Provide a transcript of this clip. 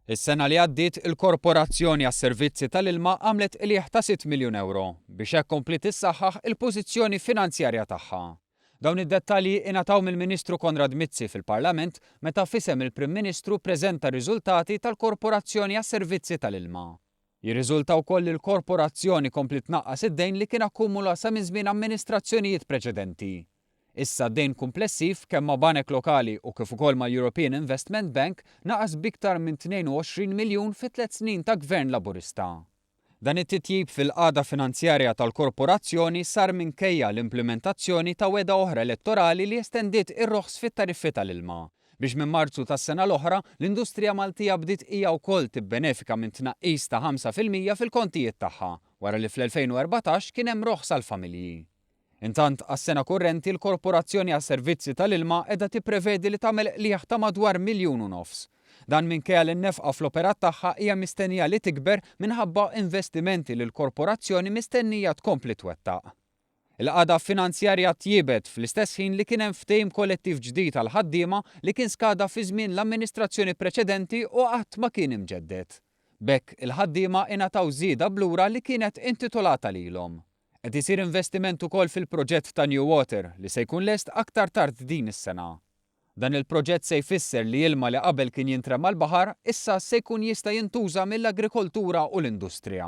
Is-sena li għaddiet il-Korporazzjoni għas-Servizzi tal-Ilma għamlet qligħ ta' sitt miljun ewro biex hekk kompliet issaħħaħ il-pożizzjoni finanzjarja tagħha. Dawn id-dettalji ingħataw mill-Ministru Konrad Mizzi fil-Parlament meta f'isem il-Prim Ministru ppreżenta r-riżultati tal-Korporazzjoni għas-Servizzi tal-Ilma. Jirriżulta wkoll li l-Korporazzjoni kompliet tnaqqas id-dejn li kien akkumula sa minn żmien amministrazzjonijiet preċedenti. Issa d-dejn kumplessiv kemm ma' banek lokali u kif ukoll mal-European Investment Bank naqas b'iktar minn 22 miljun fi tlett snin ta' Gvern Laburista. Dan it-titjib fil-qagħda finanzjarja tal-Korporazzjoni sar minkejja l-implimentazzjoni ta' wegħda oħra elettorali li estendiet ir-roħs fit-tariffi tal-ilma, biex minn Marzu tas-sena l-oħra l-industrija Maltija bdiet hija wkoll tibbenefika minn tnaqqis ta' 5% fil-kontijiet tagħha wara li fl-2014 kien hemm roħs għall-familji. Intant, għas-sena kurrenti l-Korporazzjoni għas-Servizzi tal-Ilma qiegħda tipprevedi li tagħmel qligħ ta' madwar miljun u nofs. Dan minkejja li n-nefqa fl-operat tagħha hija mistennija li tikber minħabba investimenti li l-Korporazzjoni mistennija tkompli twettaq. Il-qagħda finanzjarja tjiebet fl-istess ħin li kien hemm ftehim kollettiv ġdid għall-ħaddiema li kien skada fi żmien l-amministrazzjoni preċedenti u qatt ma kien imġedded. B'hekk, il-ħaddiema ingħataw żieda b'lura li kienet intitolata lilhom. Qed isir investiment ukoll fil-proġett ta' New Water li se jkun lest aktar tard din is-sena. Dan il-proġett se jfisser li ilma li qabel kien jintrema l-baħar issa se jkun jista' jintuża mill-agrikoltura u l-industrija.